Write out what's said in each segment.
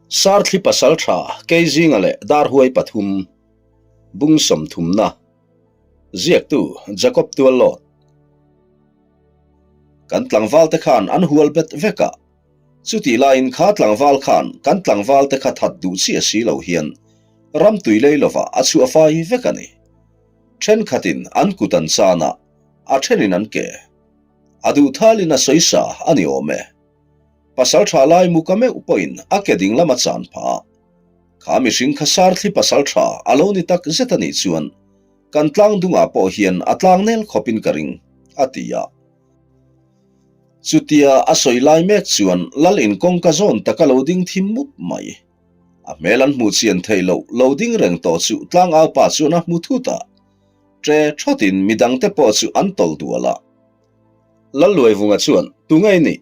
Sarthli pasaltha Keizinga leh Darhuai pathum, Bung sawmthumna, Ziaktu Jacob Tuallawt. Kan tlangvalte khan an hual bet vek a, chutih laiin kha tlangval khan kan tlangvalte kha that duh chiah si lo hian ram tui lei lovah a chhuah fai vek a ni. Thenkhatin an kut an chan a, a thenin an ke. A duh thalin a sawisa a ni awm e. Pasal tha lai muka meuh pawhin a ke ding lama chan phah a, kha mihring kha sarthli pasal tha a lo ni tak zet a nih chuan kan tlang dungah pawh hian a tlang nel khawpin ka ring, a ti a. Chutia a sawi lai mek chuan lal in kawngka zawn taka lo ding thim mup mai. A hmel an hmuh chian theih loh lo ding reng tawh chu tlangau pa chuan a hmu thut a, ṭe ṭhawtin midangte pawh chu an tawlh dual a. Lalluaivunga chuan, Tunge i nih?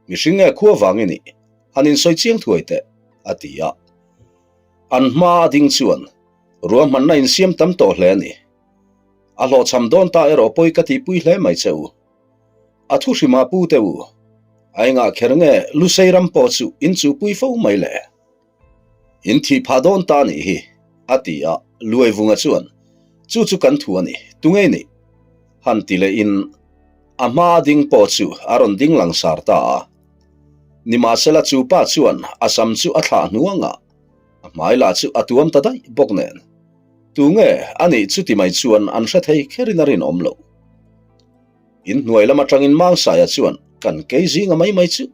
Mihring nge khua vang i nih? Han insawi chiang thuai teh, a ti a. An hma a ding chuan, Ruahmanna insiam tam tawh hle a ni. A hlawhchham dawn ta erawh pawi ka tihpui hle mai che u. A thu hrima pu te u, a engah kher nge Lusei ram pawh chu in chuhpui fo mai le? In thih phah dawn ta nih hi, a ti a, Luaivunga chuan, Chu chu kan thu a ni, tunge i nih? Han ti lehin a hma a ding pawh chu a rawn ding langsar ta a. Nimahsela chu pa chuan a sam chu a thlah hnuang a, a hmai lah chu a tuam ta daih bawk nen. Tunge a nih chuti mai chuan an hre thei kherin a rinawm lo. In hnuai lam atangin Mangsaia chuan kan kei zinga mai mai chu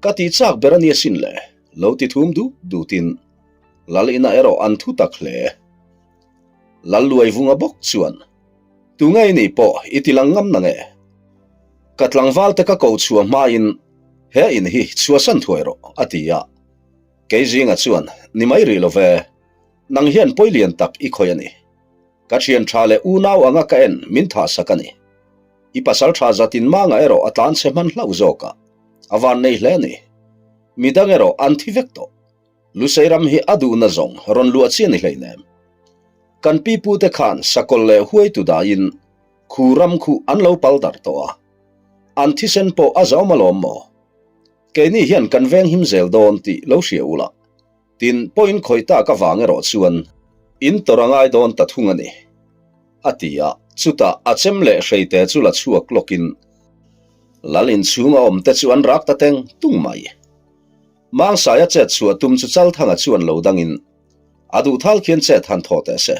ka tih chak ber a ni asin le, lo ti thum dut dutin Lal inah erawh an thu tak hle. Lal Luaivunga bawk chuan, Tunge i nih pawh i ti lang ngam nange? Ka tlangval te ka ko chhuah hmain he in hi chhuahsan thuai rawh, a ti a. Kei zinga chuan, Ni mai rih lo ve, nang hian pawi lian tak i khawih a ni. Ka thian tha leh unau anga ka en min thahsak a ni. I pasal tha zatin manga erawh a tlan chhe hman hlauh zawk a, a van nei hle a ni. Midang erawh an thi vek tawh. Lusei ram hi a duhna zawng rawn luah chi a ni hleinem. Kan pipute khan sakawlh leh huaitu dahin khu ram khu an lo pal darh tawh a, an thisen pawh a zau malawm maw? Keini hian kan veng him zel dawn tih lo hria ula, tin pawhin khawih tak avang erawh chuan in tawrh a ngai dawn ta thung a ni, a ti a, chutah a chem leh hreite chu la chhuak lawkin lal inchhung a awmte chu an rak ta teng tung mai. Mangsaia chet chhuah tum chu Chalthanga chuan lo dangin a duh thal khian chet han thaw teh se.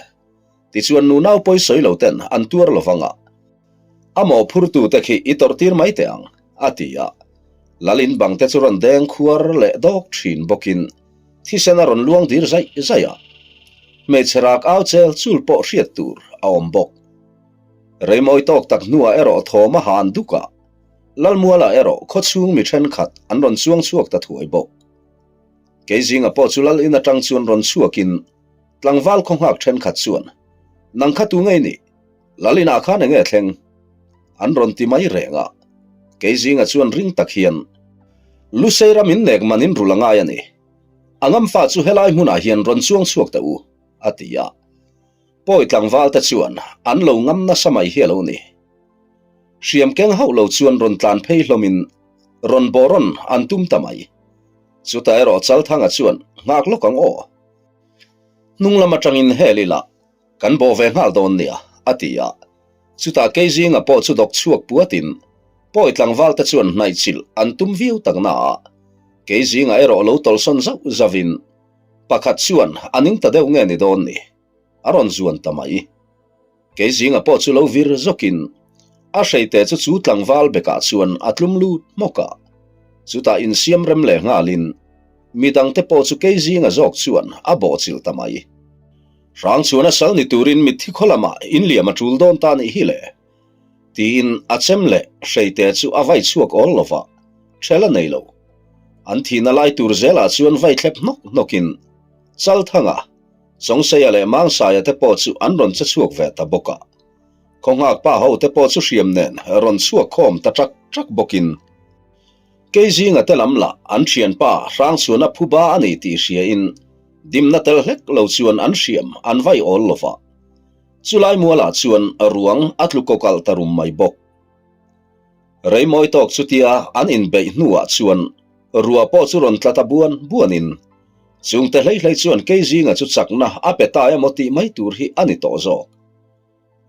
Tichuan nunau pawi sawi lo ten an tuar lo vang a, a mawhphurtute khi i tawrh tir mai teh ang, a ti a. Lalin bangte chu rawn deng khuar leh dawk thin bawkin thisen a rawn luang dir zaih zaih a. Hmeichhe rak au chel chul pawh hriat tur a awm bawk. Reimawi tawk tak hnuah erawh thawm a han duk a. Lalmuala erawh khawchhung mi thenkhat an rawn chuang chhuak ta thuai bawk. Keizinga pawh chu lal in atang chuan rawn chhuakin tlangval khaw nghak thenkhat chuan, Nang kha tu ngei nih? Lal inah khan enge thleng? An rawn ti mai reng a. Keizinga chuan ring tak hian, Lusei ram in nek man in rul a ngai a ni. A ngamfa chu helai hmunah hian rawn chuang chhuak ta u, a ti a. Pawi tlangval te chuan an lo ngam nasa mai hi a lo ni. Hriam keng hauh lo chuan rawn tlan phei hlawmin rawn bawh rawn an tum ta mai. Chutah erawh Chalthanga chuan nghak lawk ang aw. Hnung lam atangin hel ila kan bawh ve nghal dawn nia, a ti a. Chutah Keizinga pawh chu dawk chhuak puatin pawi tlangval te chuan hnaihchilh an tum viau tak na a. Keizinga erawh lo tawlhsawn zauh zauhin pakhat chuan a ning ta deuh nge ni dawn ni, a rawn zuan ta mai. Keizinga pawh chu lo vir zawkin a hreite chu chu tlangval bekah chuan a tlum lut hmawk a. Chutah insiam rem leh nghalin midangte pawh chu Keizinga zawk chuan a bawhchilh ta mai. Hrang chuan a sal ni turin mitthi khaw lamah inliam a tul dawn ta nih hi le tiin a chem leh hreite chu a vai chhuak awl lova, ṭhel a nei lo. An thihna lai tur zelah chuan vai thlep hnawk hnawkin Chalthanga Chawngseia leh Mangsaia te pawh chu an rawn che chhuak ve ta bawk a. Khawnghak pa ho te pawh chu hriam nen rawn chhuak khawm ta ṭak ṭak bawkin Keizinga te lam lah an ṭhianpa Hrangchhuana phuba a ni tih hriain dimna tel hlek lo chuan an hriam an vai awl lo va. Chulai mualah chuan ruang a tlu kawkalh ta rum mai bawk. Reimawi tawk chutia an inbeih hnuah chuan ruah pawh chu rawn tla ta buan buanin. Chungte hlei hlei chuan kei zinga chu chakna a pe ta emaw tih mai tur hi a ni tawh zawk.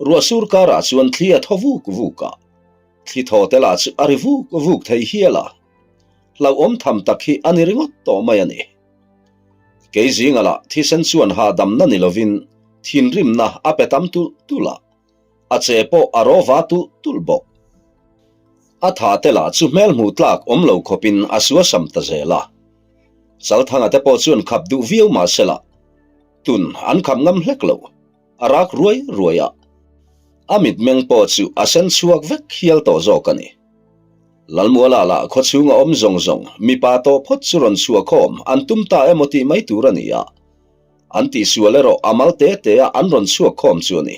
Ruah sur karah chuan thli a thaw vuk vuk a, thli thaw te lah chu a ri vuk vuk thei hial a, hlauhawm tham tak hi a ni ringawt tawh mai a ni. Kei zinga lah thisen chuan hahdamna ni lovin thinrimna a pe tam tulh tulh a, a che pawh a rawva tulh tulh bawk. A tha te lah chu hmel hmuh tlak awm lo khawpin a suasam ta zel a. Chalthanga te pawh chuan khap duh viau mah sela, tun an khap ngam hlek lo, a rak ruai ruai a. A mitmeng pawh chu a sen chhuak vek hial tawh zawk a ni. Lalmuala lah khawchhunga awm zawng zawng mipa tawh phawt chu rawn chhuah khawm an tum ta emaw tih mai tur a ni a. An tihsual erawh a mal te te a an rawn chhuak khawm chu a ni.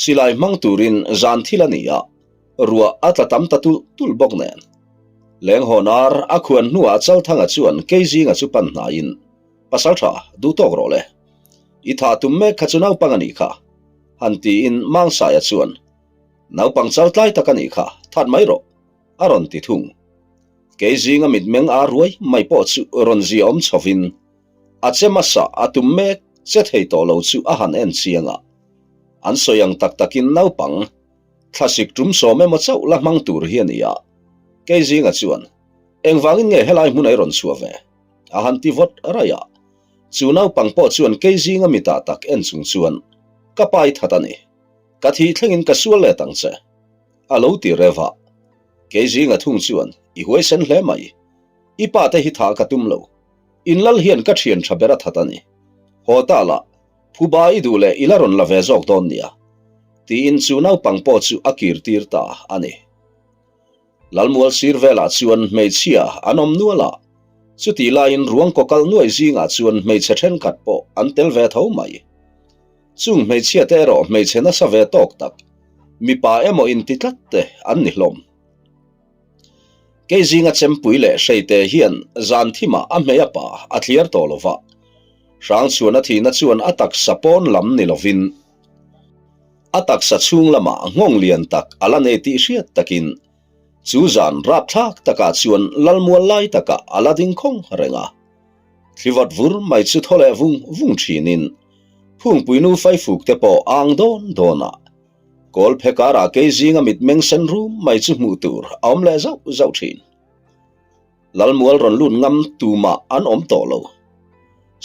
Silai hmang turin zan thil a ni a, ruah a tla tam ta tulh tulh bawk nen. Lenghawn ar a khuan hnuah Chalthanga chuan Keizinga chu pan hnaiin, Pasal tha, duh tawk rawh le. I thah tum mek kha chu naupang a nih kha, han tiin Mangsaia chuan, Naupang chal tlai tak a nih kha, that mai rawh, a rawn ti thung. Keizinga mitmeng ar ruai mai pawh chu rawn zia awm chhovin, A che hmasa a tum mek che thei tawh lo chu a han en chiang a. An sawi ang tak takin naupang thlasik tum sawm emaw chauh la hmang tur hi a ni a. Kei zinga chuan, Engvangin nge helai hmun ei rawn chhuah ve? a han ti vawt raih a. Chu naupang pawh chuan kei zinga mitah tak en chung chuan, Ka pa i that a ni. Ka thih thlengin ka sual let ang che. A lo ti rev a. Kei zinga thung chuan, I huaisen hle mai. I pa te hi thah ka tum lo. In lal hian ka thian tha ber a that a ni. Haw ta la, phuba i duh leh i la rawn la ve zawk dawn nia. Tiin chu naupang pawh chu a kir tir ta a ni. Lalmual sir velah chuan hmeichhia an awm nual a, chutih laiin ruang kaw kal nuai zingah chuan hmeichhe thenkhat pawh an tel ve tho mai. Chung hmeichhia te erawh hmeichhe nasa ve tawk tak, mipa emaw inti tlat te an ni hlawm. Kei zinga chempui leh hreite hian zan thimah a hmei a pa a thliar tawh lo va, Hrangchhuana thihna chuan a taksa pawn lam ni lovin a taksa chhung lamah nghawng lian tak a la nei tih hriat takin chu zan rapthlak takah chuan lalmual lai takah a la ding khawng reng a. Thlivat vur mai chu thaw leh vung vung thinin phungpui nu faifuk te pawh a ang dawn dawn a. Kawl phe karah kei zinga mitmeng sen rum mai chu hmuh tur a awm leh zauh zauh thin. Lalmual rawn lut ngam tumah an awm tawh lo.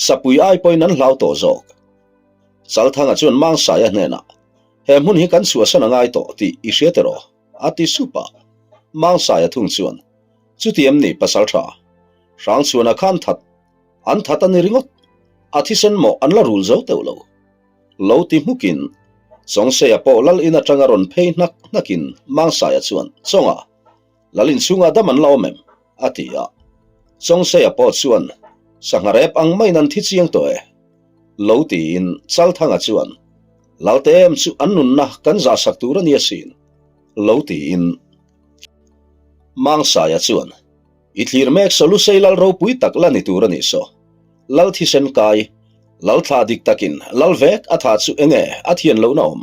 Sapui ai pawhin an hlau tawh zawk. Chalthanga chuan Mangsaia hnenah, He hmun hi kan chhuahsan a ngai tawh tih i hria tiraw? a ti sup a. Mangsaia thung chuan, Chuti em ni pasal tha? Hrangchhuana khan that an that a ni ringawt. A thisen mawh an la rul zo teuh lo. Lo ti hmukin, Chawngseia pawh lal in atanga rawn phei hnak hnakin Mangsaia chuan, Chawnga, lal inchhungah dam an la awm em? a ti a. Chawngseia pawh chuan, Sangha rep ang maiin an thi chiang tawh e. Lo tiin Chalthanga chuan, Lalte em chu an nunna kan zahsak tur a ni asin. Lo tiin Mangsaia chuan, I thlir mek saw Lusei lal ropui tak la ni tur a nih saw. Lal thisen kai, Lal thla dik takin Lal vek a tha chu enge a thian lohna awm.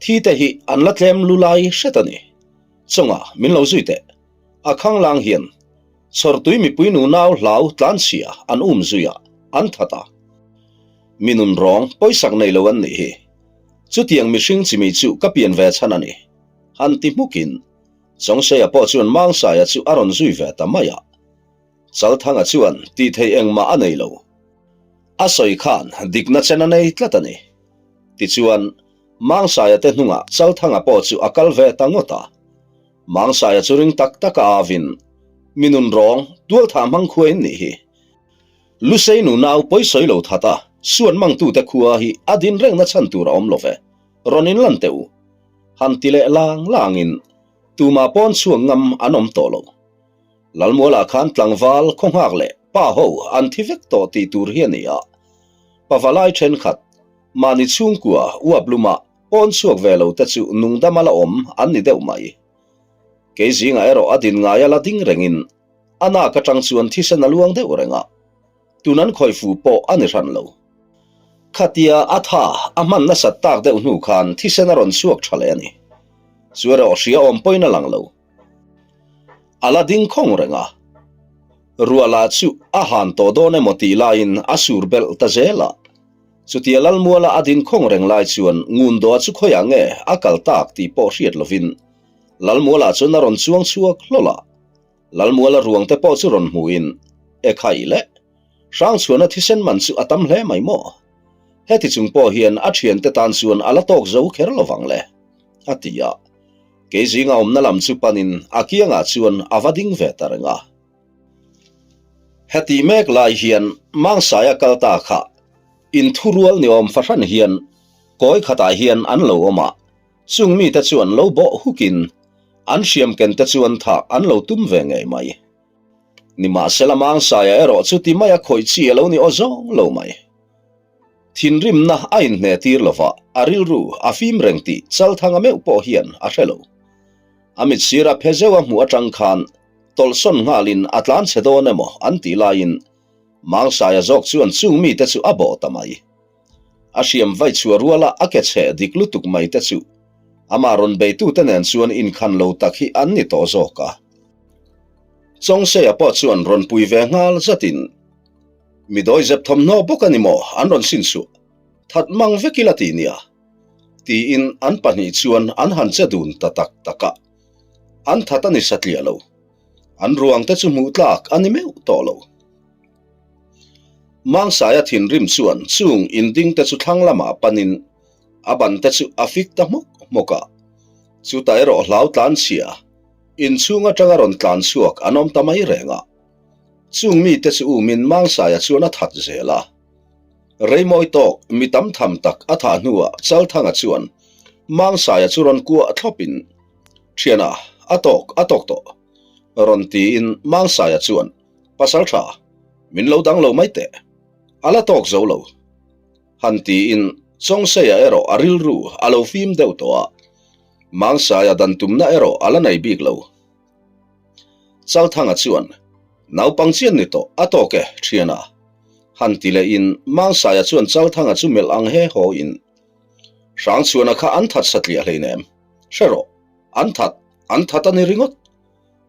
Thi te hi an la tlem lu lai hret a ni. Chawnga min lo zui teh. A khanglang hian chhawrtui mipui nu nau hlau tlanchhia an um zui a, an that a. Mi nun rawng pawisak nei lo an nih hi. Chutiang mihring chimi chu ka pian ve chhan a ni. Han ti hmukin Chawngseia pawh chuan Mangsaia chu a rawn zui ve ta mai a. Chalthanga chuan tih theih engmah a nei lo. A sawi khan dikna chen a nei tlat a ni. Tichuan, Mangsaia te hnungah Chalthanga pawh chu a kal ve ta ngawt a. Mangsaia chu ring tak taka avin, Mi nun rawng, tualthah hmang khua in nih hi. Lusei nu nau pawi sawi lo that a, suan mangtute khua hi a din rengna chhan tur a awm lo ve. Rawn inlan teh u. Han ti leh lang langin tumah pawn chhuak ngam an awm tawh lo. Lalmualah khan tlangval khaw nghak leh pa ho an thi vek tawh tih tur hi a ni a. Pavalai thenkhat, mahni chhungkua uap lumah pawn chhuak ve lo te chu nungdama la awm an ni deuh mai. Kei zingah erawh a din ngaia la ding rengin a nak atang chuan thisen a luang deuh reng a. Tun an khawih fu pawh a ni hran lo. Khatia a tha a hman nasat tak deuh hnu khan thisen a rawn chhuak tha leh a ni. Chu erawh hria awm pawhin a lang lo. A la ding khawng reng a. Ruah lah chu a han tawh dawn emaw tih laiin a sur belh ta zel a. Chutia Lalmuala a din khawng reng lai chuan Ngundoa chu khawiah nge a kal tak tih pawh hriat lovin Lalmuala chuan a rawn chuang chhuak hlawl a. Lalmuala ruang te pawh chu rawn hmuhin, E khai le, Hrangchhuana thisen man chu a tam hle mai maw? Heti chung pawh hian a thiante tan chuan a la tawk zo kher lovang le, a ti a. Kei zinga awmna lam chu panin a kiangah chuan a va ding ve ta reng a. Heti mek lai hian Mangsaia kal ta kha inthurual ni awm fahran hian kawi khatah hian an lo awm a, chung mite chuan lo bawh hukin an hriam ken te chuan thah an lo tum ve ngei mai. Nimahsela Mangsaia erawh chu ti maia khawih chi a lo ni aw zawng lo mai. Thinrimna a inhne tir lova, a rilru a fim reng tih Chalthanga meuh pawh hian a hre lo. A mit sira phe zeuh a hmuh atang khan tawlhsawn nghalin a tlan chhe dawn emaw an tih laiin Mangsaia zawk chuan chung mite chu a bawh ta mai. A hriam vai chhuah ruala a ke chhe dik lutuk mai te chu amah rawn beitute nen chuan inkhan lo tak hi an ni tawh zawk a. Chawngseia pawh chuan rawn pui ve nghal zatin Mi dawizep thawmhnaw bawk a ni maw an rawn sin suh, that mang vek ila ti nia? tiin an pahnih chuan an han che dun ta tak tak a. An that a ni satliah lo. An ruang te chu hmuh tlak a ni meuh tawh lo. Mangsaia thinrim chuan chung inding te chu thlang lamah panin a ban te chu a fik ta hmawk hmawk a. Chutah erawh hlau tlan chhia, inchhung atanga rawn tlan chhuak an awm ta mai reng a. Chung mite chu umin Mangsaia chuan a that zel a. Reimawi tawk mi tam tham tak a thah hnuah Chalthanga chuan Mangsaia chu rawn kuah thlawpin, Thiana, a tawk, a tawk tawh, rawn tiin Mangsaia chuan, Pasal tha, min lo dang lo mai teh, a la tawk zo lo, han tiin Chawngseia erawh a rilru a lo fim deuh tawh a, Mangsaia dan tumna erawh a la nei bik lo. Chalthanga chuan, Naupang chian ni tawh, a tawk e, thiana. Han ti lehin Mangsaia chuan Chalthanga chu melh ang he haw in, Hrangchhuana kha an that satliah hleinem, hre rawh, an that, an that a ni ringawt.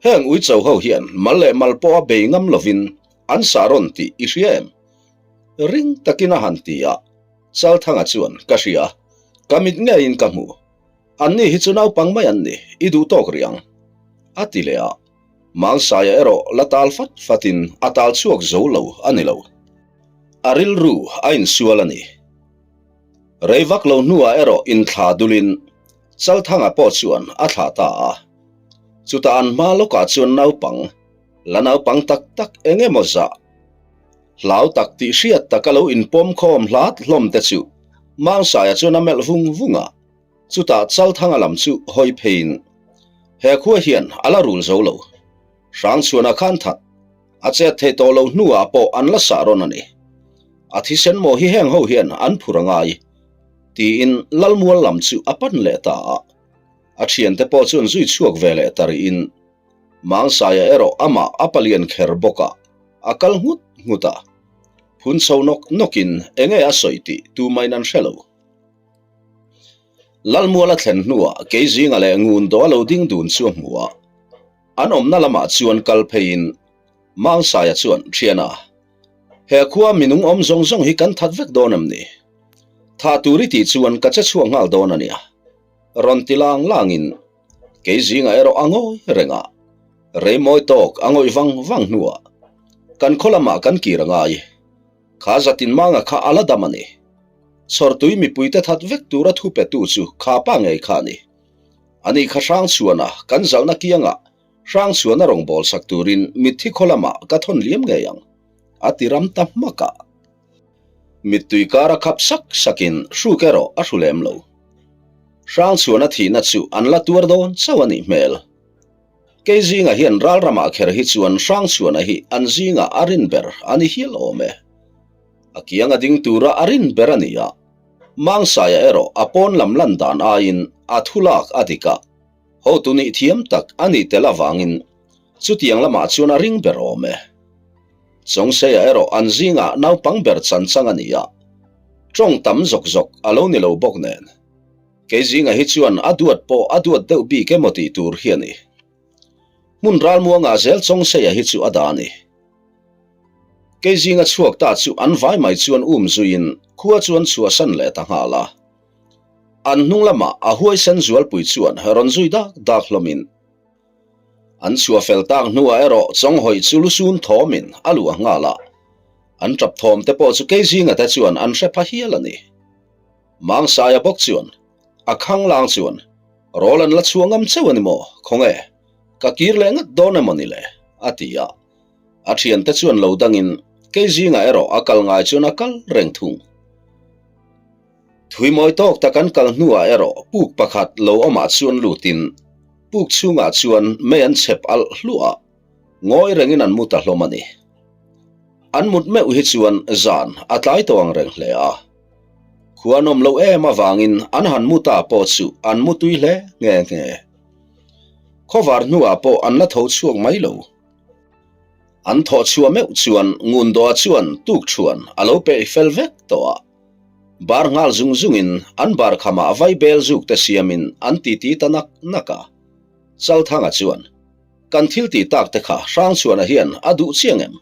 Heng uicho ho hian mal leh mal pawh a bei ngam lovin an sah rawn tih i hria em? Ring takin a han ti a, Chalthanga chuan, Ka hria, ka mit ngeiin ka hmu. Anni hi chu naupang mai an ni, i duh tawk rih ang, a ti leh a. Mangsaia erawh la tal fat fatin a tal chhuak zo lo a ni lo. A rilru a insual a ni. Rei vak lo hnuah erawh inthla dulin Chalthanga pawh chuan a thlah ta a. Chutah an hma lawkah chuan naupang, la naupang tak tak eng emaw zah, hlau tak tih hriat taka lo inpawm khawm hlat hlawm te chu Mangsaia chuan a melh vung vung a. Chutah Chalthanga lam chu hawi pheiin, He khua hian a la rul zo lo. Hrangchhuana khan that a chet theih tawh lo hnuah pawh an la sah rawn a ni. A thisen maw hi heng ho hian an phur a ngai, tiin Lalmual lam chu a pan leh ta a. A thiante pawh chuan zui chhuak ve leh ta rihin, Mangsaia erawh amah a palian kher bawk a, a kal nghut nghut a. Phun chho nawk nawkin enge a sawi tih tumain an hre lo. Lalmuala thlen hnuah kei zinga leh ngun dawh a lo ding dun chu a hmu a, an awmna lamah chuan kal pheiin Mangsaia chuan, Thiana, he khua minung awm zawng zawng hi kan that vek dawn em ni? Thah tur i tih chuan ka che chhuak nghal dawn a nia, rawn ti lang langin kei zinga erawh a ngawi reng a, rei mawi tawk a ngawih vang vang hnuah kan khaw lamah kan kir a ngai. Kha zatin manga kha a la dam a ni. Chhawrtui mipuite that vek tura thu petu chu kha pa ngei kha a ni. Ani kha Hrangchhuana kan zalhna kiangah Hrangchhuana rawngbâwl sak turin mitthi khaw lamah ka thawn liam ngei ang, a ti ram ta hmak a. Mittui kara khap sak sakin hruk erawh a hru lem lo. Hrangchhuana thihna chu an la tuar dawn chauh a nih hmel. Kei zinga hian ral ramah kher hi chuan Hrangchhuana hi an zinga a rin ber a ni hial awm e. A kiang a ding tura a rin ber a ni a, Mangsaia erawh a pawn lam lan dan aiin a thu lak a dik a, hotu nih thiam tak a nih tel avangin chutiang lamah chuan a ring ber awm e. Chawngseia erawh an zinga naupang ber chan chang a ni a, tawng tam zawk zawk a lo ni lo bawk nen. Kei zinga hi chuan a duat pawh a duat deuh bik emaw tih tur hi a ni. Hmun ralmuangah zel Chawngseia hi chu a dah a ni. Kei zinga chhuak ta chu an vai mai chuan um zuiin khua chu an chhuahsan leh ta nghal a. An hnung lamah a huaisen zualpui chuan rawn zui dak dak hlawmin an chhuah fel tak hnuah erawh Chawnghawi chu lusun thawmin a luah nghal a. An tap thawm te pawh chu kei zinga te chuan an hre pha hial a ni. Mangsaia bawk chuan a khanglang chuan rawl an la chhuah ngam cheu a ni maw? Khawnge ka kir leh ngat dawn emaw ni le? a ti a. A thiante chuan lo dangin kei zingah erawh a kal ngai chuan a kal reng thung. Thui mawi tawk tak an kal hnuah erawh puk pakhat lo awmah chuan lutin puk chhungah chuan mei an chhep alh hluah a, ngawi rengin an mu ta hlawm a ni. An mut meuh hi chuan zan a tlai tawh ang reng hle a. Khua an awm loh em avangin an han mu ta pawh chu an mu tui hle nghe nghe. Khawvar hnuah pawh an la tho chhuak mai lo. An thawh chhuah meuh chuan Ngundoa chuan tukṭhuan a lo peih fel vek tawh a. Bar nghal zung zungin an bar khamah vaibel zuk te siamin an titi ta nak nak a. Chalthanga chuan, Kan thil tih tak te kha Hrangchhuana hian a duh chiang em?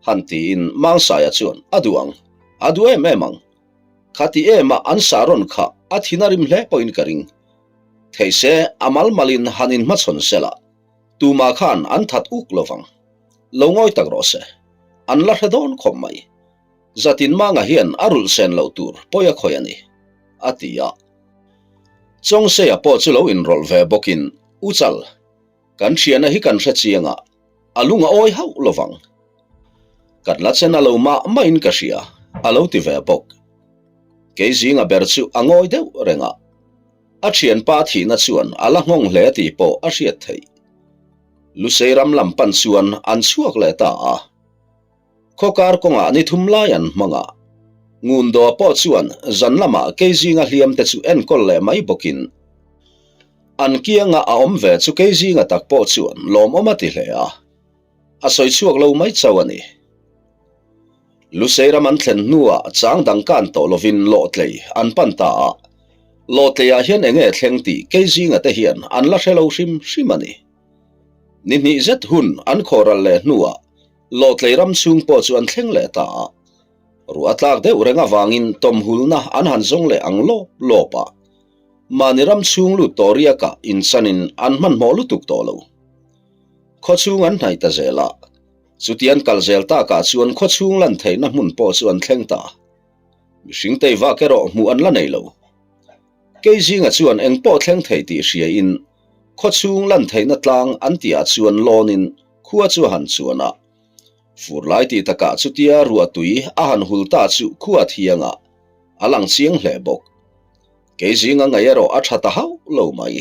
Han tiin Mangsaia chuan, A duh ang. A duh em em ang. Khati ema an sah rawn kha a thin a rim hle pawhin ka ring. Theih se a mal malin han inhmachhawn sela. Tumah khan an that uk lo vang. Lo ngawi tak rawh se. An la hre dawn khawp mai. Zatin Manga hian a rulh sen loh tur pawi a khawih a ni, a ti a. Chawngseia pawh chu lo inrawlh ve bawkin, U Chal, kan thiana hi kan hre chiang a, a lung a awi hauh lo vang. Kan la chen a lo mah mahin ka hria, a lo ti ve bawk. Kei zinga ber chu a ngawi deuh reng a. A thianpa thihna chuan a la nghawng hle tih pawh a hriat theih. Lusei ram lam pan chuan an chhuak leh ta a. Khawkar kawngah ni thum lai an hmang a. Ngundoa pawh chuan zan lamah Keizinga hliam te chu enkawl leh mai bawkin an kianga a awm ve chu Keizinga tak pawh chuan lawmawm a ti hle a. A sawi chhuak lo mai chauh a ni. Lusei ram an thlen hnuah chang dang kan tawh lovin Lawhtlei an pan ta a. Lawhtleiah hian eng nge thleng tih kei zinga te hian an la hre lo hrim hrim a ni. Ni hnih zet hun an khawhral leh hnuah Lawhtlei ram chhung pawh chu an thleng leh ta a. Ruah a tlak deuh reng avangin tawmhulna an han zawng leh ang lawp lawp a. Mahni ram chhung lut tawh riakah inchanin an hmanhmawh lutuk tawh lo. Khawchhung an hnaih ta zel a. Chuti an kal zel takah chuan khawchhung lan theihna hmun pawh chu an thleng ta. Mihring tei vak erawh hmuh an la nei lo. Kei zinga chuan eng pawh thleng thei tih hriain khawchhung lan theihna tlang an tihah chuan lawnin khua chu a han chuan a. Fur lai tih takah chutia ruahtui a han hul ta chu khua thiang a, a lang chiang hle bawk. Kei zinga ngaih erawh a tha ta hauh lo mai.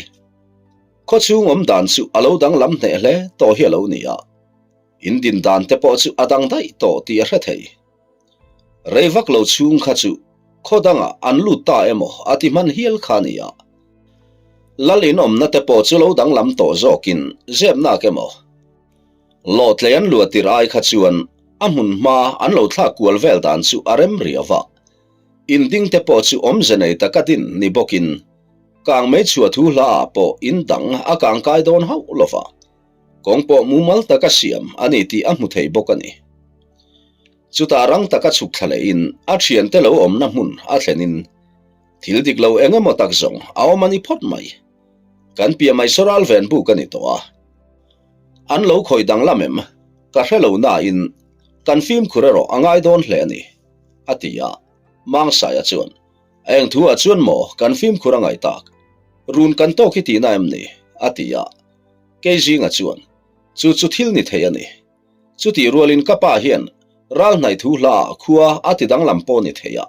Khawchhung awm dan chu a lo danglam hneh hle tawh hi a lo ni a. In din dan te pawh chu a dang daih tawh tih a hre thei. Rei vak lo chhung kha chu khaw dangah an lut ta emaw a ti hman hial kha a ni a. Lal in awmna te pawh chu lo danglam tawh zawkin zep nak emaw. Lawhtlei an luah tirh ai kha chuan a hmun hma an lo thlak kual vel dan chu a rem riau a. In ding te pawh chu awmze nei taka din ni bawkin kang mei chhuah thu hla ah pawh in dang a kang kai dawn hauh lova. Kawng pawh mumal taka siam a ni tih a hmu thei bawk a ni. Chutah rang taka chhuk thla lehin a thiante lo awmna hmun a thlenin thil dik lo eng emaw tak zawng a awm a ni phawt mai. Kan piah mai saw ral ven buk a ni tawh a. An lo khawih danglam em? Ka hre lo nain kan fimkhur erawh a ngai dawn hle a ni, a ti a. Mangsaia chuan, A eng thu ah chuan maw kan fimkhur a ngaih tak? Run kan tawk hi tihna em ni? a ti a. Kei zinga chuan, Chu chu thil ni thei a ni. Chutih rualin ka pa hian ral hnaih thu hla ah khua a ti danglam pawh ni thei a.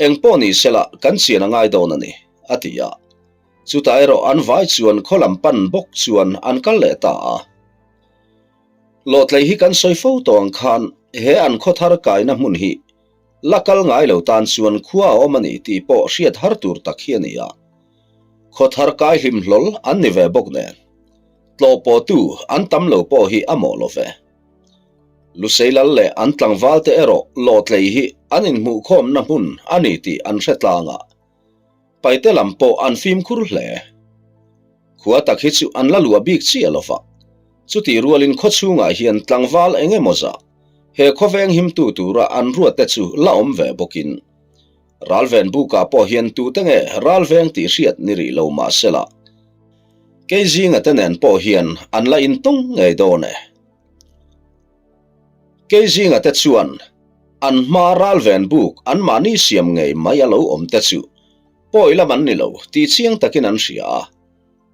Eng pawh ni sela kan chian a ngai dawn a ni, a ti a. Chutah erawh an vai chuan khaw lam pan bawk chuan an kal leh ta a. Lawhtlei hi kan sawi fo tawh ang khan he an khaw thar kaina hmun hi la kal ngai lo tan chuan khua a awm a ni tih pawh hriat har tur tak hi a ni a. Khaw thar kai hlim hlawl an ni ve bawk nen. Tlawh pawhtu an tam lo pawh hi a mawh lo ve. Lusei lal leh an tlangval te erawh lawhtlei hi an inhmuhkhawmna hmun a ni tih an hre tlang a. Paite lam pawh an fimkhur hle. Khua tak hi chu an la luah bik chiah lo va. Chutih rualin khaw chhungah hian tlangval eng emaw zah. He khawveng himtu tura an ruatte chu la awm ve bawkin Ralven bukah pawh hian tute nge ralveng tih hriat ni rih lo mah sela, kei zinga te nen pawh hian an la intawng ngei dawn e. Kei zinga te chuan an hma ralven buk anmahni siam ngei mai a lo awm te chu pawi lam an ni lo tih chiang takin an hria a,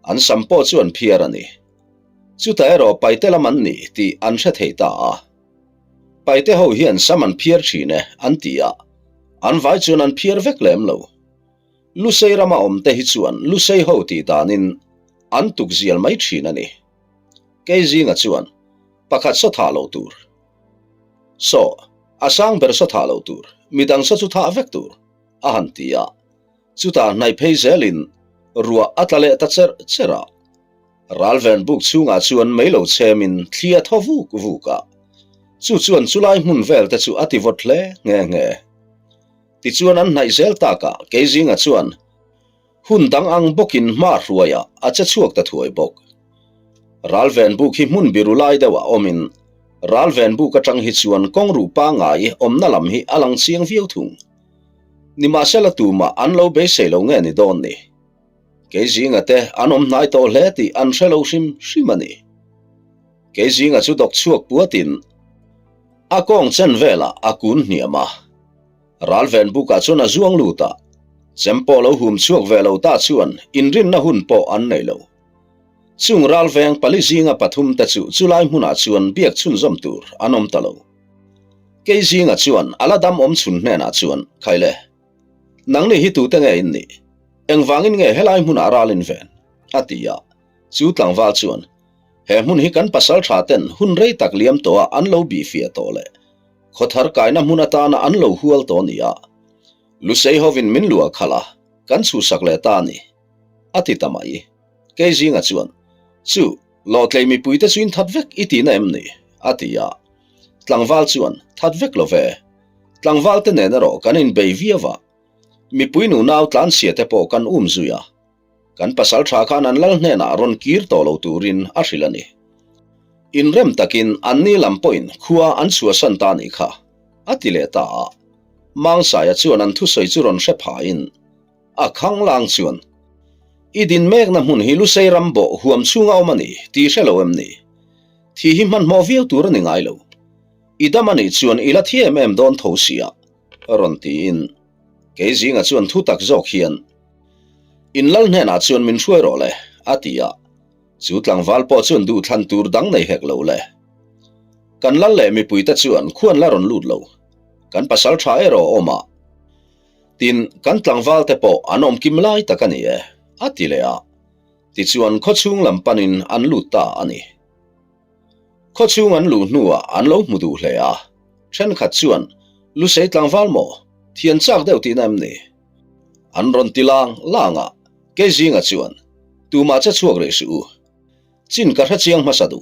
an sam pawh chu an phiar a ni. Chutah erawh paite lam an ni tih an hre thei ta a. Paite ho hian sam an phiar thin e an ti a, an vai chuan an phiar vek lem lo. Lusei rama awm te hi chuan Lusei ho tih danin an tuk zial mai thin a ni. Kei zinga chuan pakhat saw thah lo tur. Saw, a sang ber saw thah lo tur, midang saw chu thah vek tur, a han ti a. Chutah hnaih phei zelin ruah a tla leh ta cherh cherh a. Ralven buk chhungah chuan mei lo chhemin thli a thaw vuk vuk a, chu chuan chulai hmun vel te chu a ti vawt hle nghe nghe. Tichuan an hnaih zel takah Keizinga chuan hun dang ang bawkin hma hruaiah a che chhuak ta thuai bawk. Ralven buk hi hmun biru lai deuhah awmin Ralven buk atang hi chuan kawng ruh pangngai awmna lam hi a lang chiang viau thung. Nimahsela tumah an lo beisei lo nge ni dawn ni. Kei zinga te an awm hnai tawh hle tih an hre lo hrim hrim a ni. Kei zinga chu dawk chhuak puatin a kawng chen velah a kun hniam a. Ralven bukah chuan a zuang lut a, chem pawh lo hum chhuak ve lo ta chuan inrinna hun pawh an nei lo. Chung ralveng pali zinga pathum te chu chulai hmunah chuan biak chhunzawm tur an awm ta lo. Kei zinga chuan a la dam awm chhun hnenah chuan, Khaile, Nangni hi tute nge in nih? Engvangin nge helai hmunah ral in ven? a ti a. Chu tlangval chuan, He hmun hi kan pasal tha ten hun rei tak liam tawha an lo bihfiah tawh leh khawthar kaina hmun atana an lo hual tawh a ni a. Lusei hovin min luah khalh a, kan chhuhsak leh ta a ni, a ti ta mai. Kei zinga chuan, Chu, lawhtlei mipuite chu in that vek i tihna em ni? a ti a. Tlangval chuan, That vek lo ve. Tlangval te nen erawh kan inbei viau a, mipui nunau tlanchhia te pawh kan um zui a, kan pasal tha khan an lal hnenah rawn kir tawh lo turin a hrilh a ni. Inrem takin anni lam pawhin khua an chhuahsan ta nih kha, a ti leh ta a. Mangsaia chuan an thusawi chu rawn hre phain a khanglang chuan, I din mekna hmun hi Lusei ram bawh huam chhunga awm a ni tih hre lo em ni? Thi hi hmanhmawh viau tur a ni ngai lo. I dam a nih chuan i la thi em em dawn tho sia, rawn tiin kei zinga chuan thu tak zawk hian, In lal hnenah chuan min hruai rawh le, a ti a. Chu tlangval pawh chuan duhthlan tur dang nei hek lo le. Kan lal leh mipuite chuan khuan la rawn lut lo, kan pasal tha erawh a awm a. Tin, kan tlangvalte pawh an awm kim lai tak a ni e, a ti leh a. Tichuan khawchhung lam panin an lut ta a ni. Khawchhung an luh hnuah an lo hmu duh hle a, thenkhat chuan, Lusei tlangval maw? Thian chak deuh tihna em ni? An rawn ti lang lang a, kei zinga chuan, Tumah che chhuak rih suh u. Chin ka hre chiang hmasa duh,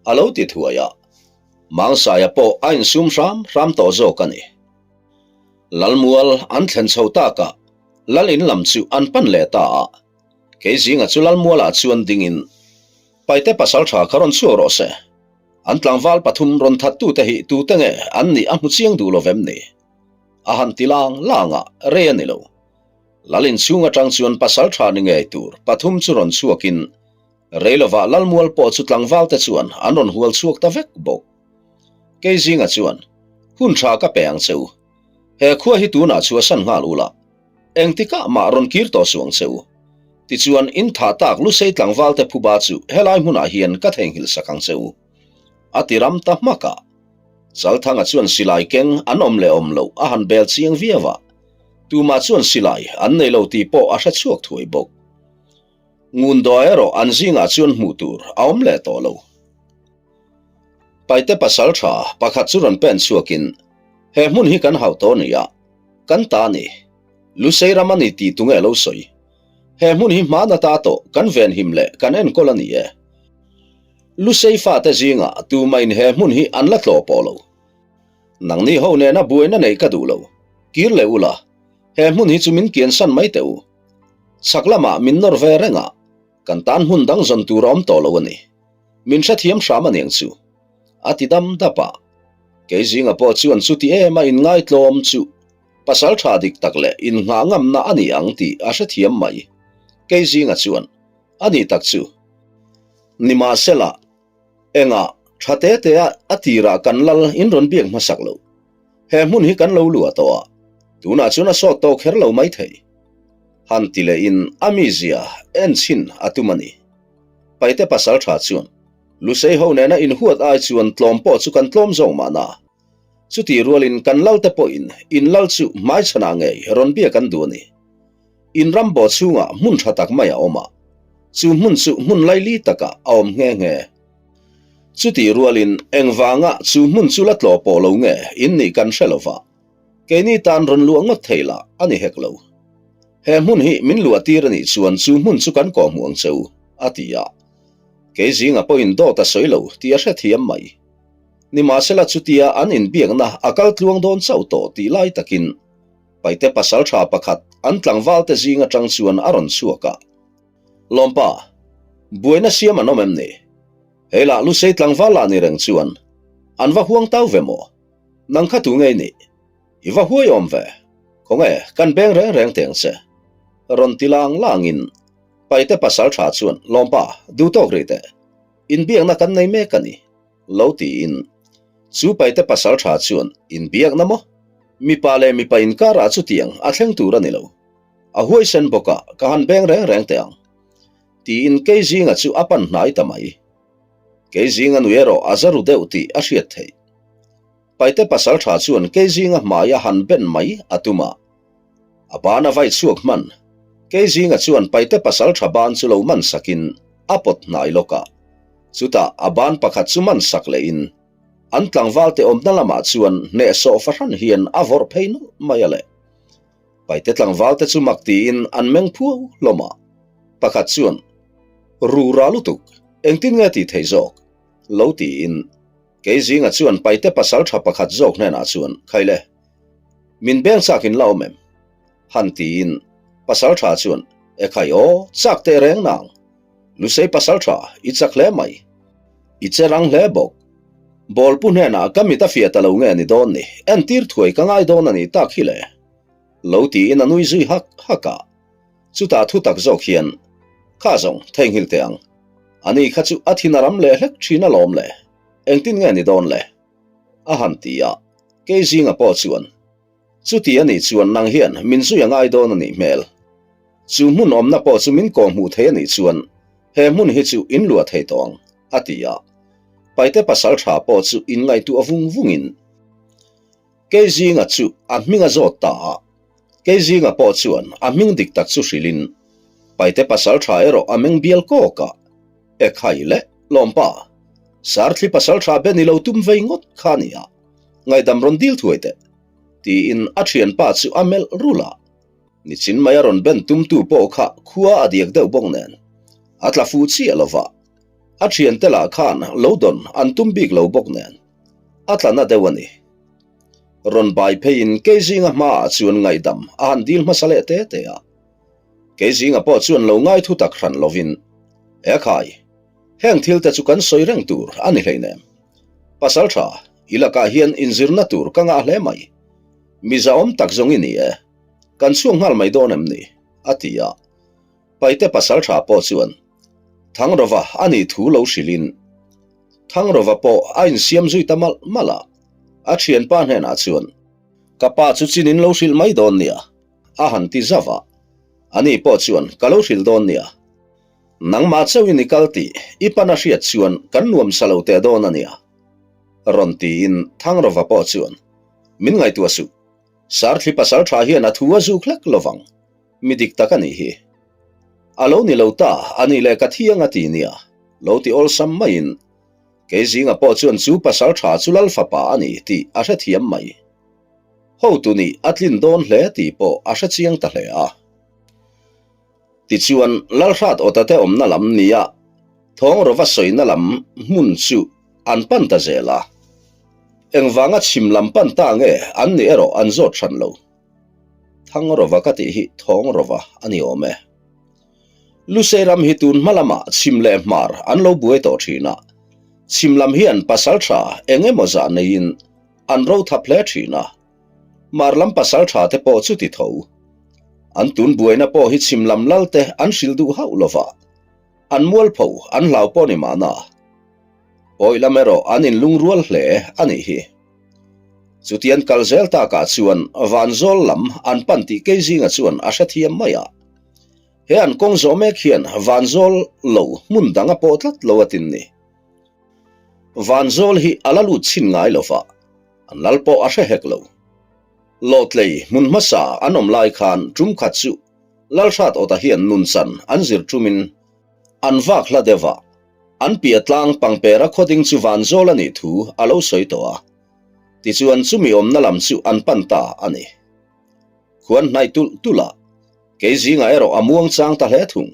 a lo ti thuai a. Mangsaia pawh a insum hram hram tawh zawk a ni. Lalmual an thlen chho takah Lal in lam chu an pan leh ta a, kei zinga chu Lalmualah chuan dingin, Paite pasal tha kha rawn chhuak rawh se. An tlangval pathum rawn thattute hi tute nge an nih a hmu chiang duh lo vem ni? A han ti lang lang a, rei a ni lo. Lal inchhung atang chuan pasal tha ni ngei tur pathum chu rawn chhuakin rei lovah Lalmual pawh chu tlangvalte chuan an rawn hual chhuak ta vek bawk. Kei zinga chuan, Hun tha ka pe ang che u. He khua hi tunah chhuahsan nghal ula. Engtikah mah rawn kir tawh suh ang che u. Tichuan, in thah tak Lusei tlangvalte phuba chu helai hmunah hian ka theihnghilh sak ang che u. A ti ram ta hmak a. Chalthanga chuan silai keng an awm leh awm loh a han bel chiang viau a. Tumah chuan silai an nei lo tih pawh a hre chhuak thuai bawk. Ngundaw erawh an zingah chuan hmuh tur a awm leh tawh lo. Paite pasal tha pakhat chu rawn pen chhuakin, He hmun hi kan hauh tawh nia, kan ta a ni. Lusei ram a ni tih tunge lo sawi. He hmun hi hman ata tawh kan venhim leh kan enkawl a ni e. Lusei fate zingah tumahin he hmun hi an la tlawh pawh lo. Nangni ho nena buaina neih ka duh lo. Kir leh ula, he hmun hi chu min kiansan mai teh u. Chhak lamah min nawr ve reng a, kan tan hmun dang zawn tur a awm tawh lo a ni. Min hrethiam hram a niang chu. A ti dam dap a. Kei zinga pawh chuan chuti em a inngaitlawm chu pasal tha dik tak leh innghah ngamna a ni ang tih a hrethiam mai. Kei zinga chuan a ni tak chu. Nimahsela, engah tha te te a a tirah kan lal in rawn biak hmasak lo. He hmun hi kan lo luah tawh a, tunah chuan a sawt tawh kher lo maithei. Han ti lehin a mizia en chhin a tum a ni. Paite pasal tha chuan Lusei ho nena inhuat ai chuan tlawm pawh chu kan tlawm zawk mahna. Chutih rualin kan lalte pawhin in lal chu hmaichhanah ngei rawn biak an duh a ni. In ram bawh chhungah hmun tha tak mai a awm a, chu hmun chu hmun laili takah a awm nghe nghe. Chutih rualin engvanga chu hmun chu la tlawh pawh lo nge in nih kan hre lova, keini tan rawn luah ngawt thei lah a ni hek lo. He hmun hi min luah tir a nih chuan chu hmun chu kan kawhhmuh ang che u, a ti a. Kei zinga pawhin dawt a sawi lo tih a hrethiam mai. Nimahsela chutia an inbiakna a kal tluang dawn chauh tawh tih lai takin Paite pasaltha pakhat an tlangvalte zing atang chuan a rawn chhuak a. Lawmpa, buaina siam an awm em ni? Hei lah Lusei tlangval lah ni reng chuan an va huang tau ve maw? Nang kha tu ngei nih? I va huai awm ve? Khawnge kan beng reng reng teng che? Rawn ti lang langin Paite pasaltha chuan Lawmpa, duh tawk rih teh. Inbiakna kan nei mek a ni. Lo tiin chu Paite pasaltha chuan inbiakna maw? Mipa leh mipa inkarah chutiang a thleng tur a ni lo. A huaisen bawk a, ka han beng reng reng teh ang. Tiin Keizinga chu a pan hnai ta mai. Keizinga nui erawh a za ru deuh tih a hriat theih. Paite pasaltha chuan Keizinga hmai a han ben mai a tum a. A ban a vai chhuak hman. Keizinga chuan Paite pasaltha ban chu lo man sakin a pawt hnai lawk a. Chutah a ban pakhat chu man sak lehin an tlangvalte awmna lamah chuan hnehsawh fahran hian a vawrh phei nawlh mai a le. Paite tlangvalte chu mak tiin an meng phuau hlawm a, pakhat chuan, Rura lutuk, engtin nge tih theih zawk? lo tiin Keizinga chuan Paite pasaltha pakhat zawk hnenah chuan, Khaile, min beng chak in la awm em? han tiin pasaltha chuan, E khai aw, chak teh reng nang. Lusei pasaltha, i chak hle mai. I che rang hle bawk. Bawlpu hnenah ka mit a fiah ta lo nge ni dawn ni, entir thuai ka ngai dawn a nih tak hi le. Lo tiin a nui zui hak hak a. Chutah thu tak zawk hian, Kha zawng, theihnghilh teh ang. Ani kha chu a thin a ram leh hlek thin alawm le. Engtin nge ni dawn le? A han ti a. Keizinga pawh chuan, Chuti a nih chuan nang hian min zui a ngai dawn a nih hmel. Chu hmun awmna pawh chu min kawhhmuh thei a nih chuan he hmun hi chu in luah thei tawh ang, a ti a. Paite pasal tha pawh chu in ngaihtuah vung vungin Keizinga chu a hming a zawt ta a. Keizinga pawh chuan a hming dik tak chu hrilhin Paite pasal tha erawh a meng bial kawk a. Ekhai le, lawmpa, Sarthli pasal tha ben i lo tum vei ngawt kha a nia. Ngaihdam rawn dil thuai teh, tiin a thianpa chu a melh rulh a. Nichin mai a rawn ben tumtu pawh kha khua a diak deuh bawk nen, a tla fu chiah lo va, a thiante lah khan lo dawn an tum bik lo bawk nen, a tla na deuh a ni. Rawn bai pheiin Keizinga hmaah chuan ngaihdam a han dil hmasa leh te te a. Keizinga pawh chuan lo ngai thu tak hran lovin, Ekhai, heng thil te chu kan sawi reng tur a ni hleinem. Pasal tha, i lakah hian inzirna tur ka ngah hle mai. Mi zahawm tak zawng i ni e. Kan chhuak nghal mai dawn em ni? a ti a. Paite pasal tha pawh chuan Thangrova a nih thu lo hrilhin Thangrova pawh a insiam zui ta malh malh a. A thianpa hnenah chuan, Ka pa chu chin in lo hrilh mai dawn nia, a han ti zauh a. Ani pawh chuan, Ka lo hrilh dawn nia. Nangmah chauhin i kal tih i pan a hriat chuan kan nuam sa lo teh dawn a nia. Rawn tiin Thangrova pawh chuan, Min ngaihtuah suh. Sarthli pasal tha hian a thu a zuk hlek lovang. Mi dik tak a nih hi. A lo ni lo ta, a nih leh ka thiang a ti nia. Lo ti awlsam maiin Keizinga pawh chuan chu pasal tha chu Lal fapa a ni tih a hrethiam mai. Hotu nih a tlin dawn hle tih pawh a hrechiang ta hle a. Tichuan, Lalhrat Awtate awmna lam nia thawng rova sawina lam hmun chu an pan ta zel a. Engvanga chhim lam pan ta nge an nih erawh an zawt hran lo. Thang rova ka tih hi thawng rova a ni awm e. Lusei ram hi tun hma lamah chhim leh hmar an lo buai tawh thin a. Chhim lam hian pasal tha eng emaw zah neiin. an ro thap hle thin a, Hmar lam pasaltha te pawh chuti tho. An tun buaina pawh hi chhim lam lal te an hrilh duh hauh lova, an mualpho an hlau pawh ni mahna. Pawi lam erawh an inlungrual hle a nih hi. Chutian kal zel takah chuan Vanzawl lam an pan tih kei zinga chuan a hrethiam mai a. He an kawng zawh mek hian Vanzawl lo hmun dang a pawh tlat lo a tin ni. Vanzawl hi a la lut chhin ngai lo va, an lal pawh a hre hek lo. Lawtlei hmun hmasa an awm lai khan tum khat chu Lalhrat Awta hian nunchan an zir tumin an vak hla deuh a, an piah tlang pangpera khawding chu Vanzawl a nih thu a lo sawi tawh a. Tichuan chumi awmna lam chu an pan ta a ni. Khuan hnaih tulh tulh a, kei zingah erawh a muang chang ta hle thung.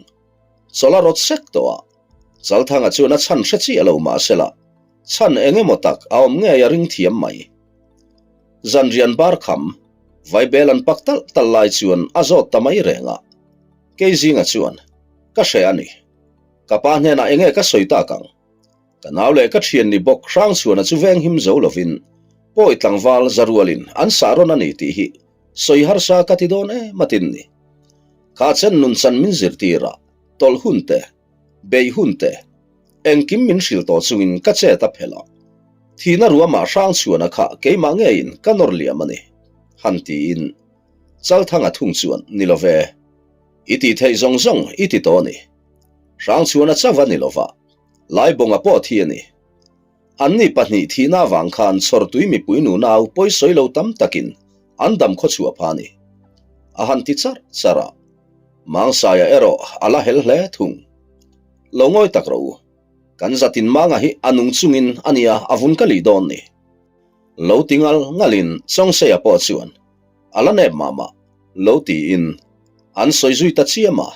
Chawlh a rawt sek tawh a, Chalthanga chuan a chhan hre chiah lo mahsela, chhan eng emaw tak a awm ngei a ring thiam mai. Zanrian bar kham, Vaibel an pak talh talh lai chuan a zawt ta mai reng a. Kei zinga chuan, Ka hre a ni. Ka pa hnenah enge ka sawi tak ang? Ka nau leh ka thian ni bawk Hrangchhuana chu venghim zo lovin pawi tlangval Zarualin an sah rawn a ni tih hi sawi harsa ka ti dawn em a tin ni. Kha chen nun chan min zirtir a, tawlh hun te, beih hun te, engkim min hrilh tawh chungin ka chet a phelh a. Thihna ruamah Hrangchhuana kha keimah ngeiin ka nawr liam a ni, han tiin Chalthanga thung chuan ni lo ve. I tih theih zawng zawng i ti tawh a ni. Hrangchhuana chauh a ni lo va, Laibawnga pawh thi a ni. Anni pahnih thihna avang khan chhawrtui mipui nunau pawisawi lo tam takin an dam khawchhuah pha a ni. A han ti charh charh a, Mangsaia erawh a la hel hle thung. Lo ngawi tak rawh u, kan zatin Manga hi a nung chungin a nia a vun ka lih dawn ni. Lo ti ngal ngalin Chawngseia pawh chuan a la nep mah mah lo tiin an sawi zui ta chiam a.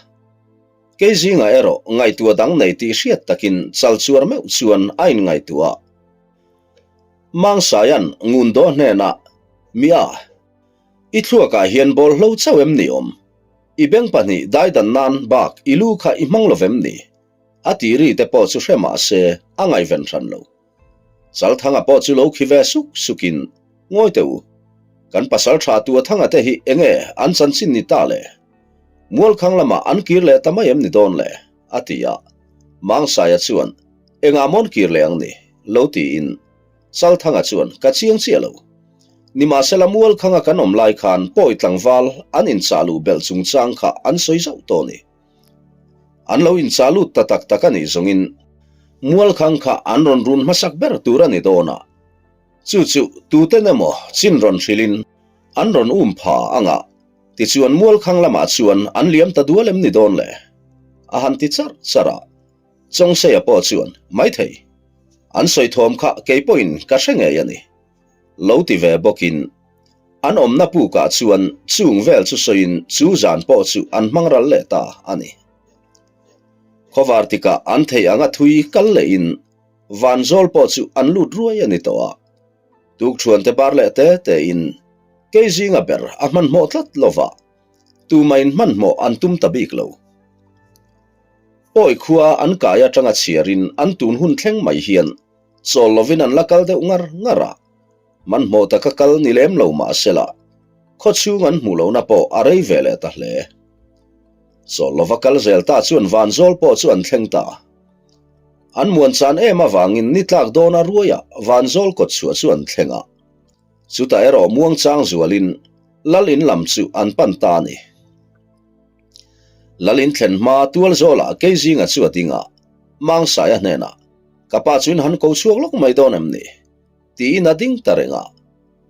Kei zingah erawh ngaihtuah dang nei tih hriat takin chal chuar meuh chuan a inngaihtuah a. Mangsaia'n Ngundaw hnenah, Mia, i thluakah hian bawlhlo chauh em ni awm? I beng pahnih daidan nan bak i lu kha i hmang lo vem ni? A tih ri te pawh chu hre mah se a ngaihven hran lo. Chalthanga pawh chu lo khi ve suk sukin, Ngawi teh u, kan pasal tha Tuathanga te hi enge an chanchin ni ta le? Mualkhang lamah an kir leh ta mai em ni dawn le? a ti a. Mangsaia chuan, Engah mawn kir leh ang ni? lo tiin Chalthanga chuan, Ka chiang chiah lo. Nimahsela Mualkhanga kan awm lai khan pawi tlangval an inchah luh belh chungchang kha an sawi zauh tawh ni. An lo inchah lut ta tak tak a nih zawngin Mualkhang kha an rawn run hmasak ber tur a ni dawn a. Chu chu tuten emaw chin rawn hrilhin an rawn um pha ang a, tichuan Mualkhang lamah chuan an liam ta dual em ni dawn le? A han ti charh charh a. Chawngseia pawh chuan, Maithei, an sawi thawm kha kei pawhin ka hre ngei a ni. Lo ti ve bawkin an awmna pukah chuan chung vel chu sawiin chu zan pawh chu an hmang ral leh ta a ni. Khawvar tikah an theih anga thui kal lehin Vanzawl pawh chu an lut ruai a ni tawh a. Tukṭhuante bar leh te tein kei zinga ber a hmanhmawh tlat lova, tumahin hmanhmawh an tum ta bik lo. Pawi khua an kai aṭanga chhiarin an tun hun thleng mai hian chawl lovin an la kal deuh ngar ngar a, hmanhmawh taka kal ni lem lo mah sela, khawchhung an hmuh lohna pawh a rei ve leh ta hle. Chawl lova kal zel ta chuan Vanzawl pawh chu an thleng ta. An muan chan em avangin ni tlak dawna ruaiah Vanzawl kawt chhuah chu an thleng a, chutah erawh muangchang zualin Lal in lam chu an pan ta a ni. Lal in thlen hma tual zawlah Keizinga chu a ding a, Mangsaia hnenah, Ka pa chu in han ko chhuak lawk mai dawn em ni? tiin a ding ta reng a.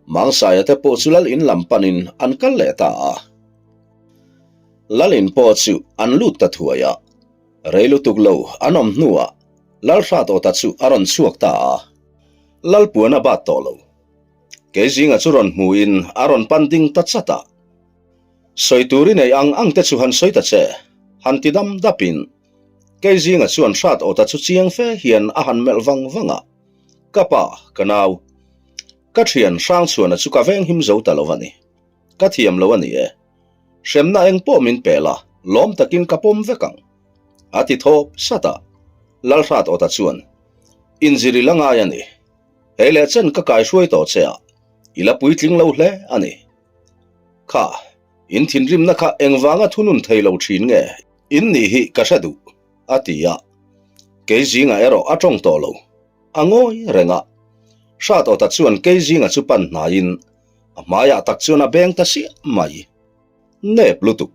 Mangsaia te pawh chu Lal in lam panin an kal leh ta a. Lal in pawh chu an lut ta thuai a. Rei lutuk lo an awm hnuah Lal Hratawta chu a rawn chhuak ta a. Lal puan a bat tawh lo. Keizinga chu rawn hmuin a rawn pan ding ta chat a. Sawi tur i nei ang ang te chu han sawi ta che, han ti dam dapin Keizinga chuan hrat awta chu chiang fe hian a han melh vang vang a, Ka pa, ka nau, ka thian Hrangchhuana chu ka venghim zo ta lo a ni. Ka thiam lo a ni e. Hremna eng pawh min pe la, lawm takin ka pawm vek ang. A ti thawp sat a. Lalhrat awta chuan, Inzir i la ngai a ni. Hei leh chen ka kaihruai tawh che a. I la puitling lo hle a ni. Kha, in thinrimna kha engvanga thunun thei lo thin nge in nih hi ka hre duh, a ti a. Kei zingah erawh a tawng tawh lo. A ngawi reng a. Hrat awta chuan kei zinga chu pan hnaiin a hmaiah tak chuan a beng ta siah mai. Nep lutuk.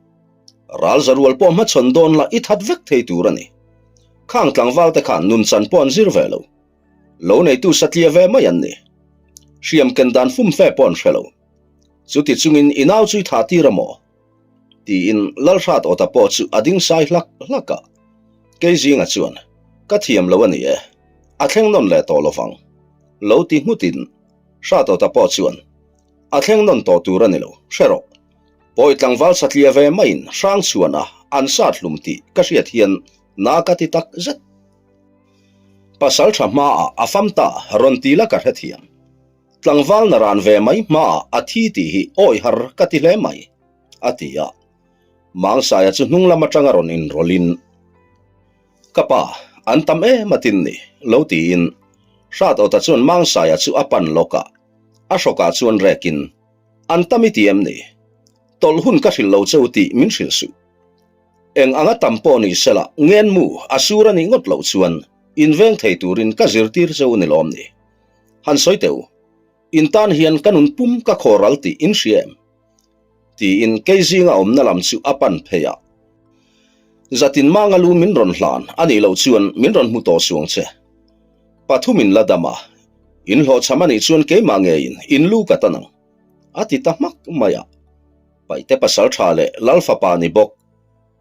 Ral zarual pawh hmachhawn dawn la i that vek thei tur a ni. Khang tlangval te khan nun chan pawh an zir ve lo. Lo neitu satliah ve mai an ni. Hriam ken dan fumfe pawh an hre lo. Chuti chungin i nau chu i thah tir a maw? Tiin Lalhrat awta pawh chu a ding sai hlak hlak a. Kei zinga chuan, Ka thiam lo a ni e. A thleng nawn leh tawh lovang. Lo ti nghutin Hrat awta pawh chuan, A thleng nawn tawh tur a ni lo, hre rawh. Pawi tlangval satliah ve maiin hrang chhuan a an sat hlum tih ka hriat hian na ka ti tak zet. Pasal tha hmaah a fam ta rawn ti la ka hrethiam. Tlangval na ran ve mai hmaah a thi tih hi awi har ka ti hle mai, a ti a. Mangsaia chu hnung lam atanga rawn inrawlhin, Ka pa, an tam em a tin ni, lo tiin Hrat awta chuan Mangsaia chu a pan lawk a, a hrawkah chuan rekin, An tam i ti em ni? Tawlh hun ka hrilh lo che u tih min hrilh suh. Eng anga tam pawh ni sela ngenmu a sur a nih ngawt loh chuan inveng thei turin ka zirtir che u ni lawm ni? Han sawi teh u, in tan hian ka nun pum ka khaw ral tih in hria em? Tiin kei zinga awmna lam chu a pan phei a. Zatin manga lu min rawn hlan a nih loh chuan min rawn hmu tawh suang che. Pathumin la dam a, in hlawhchham a nih chuan keimah ngeiin in lu ka tan ang, a ti ta hmak mai a. Paihte pasal tha leh Lal fapa ni bawk.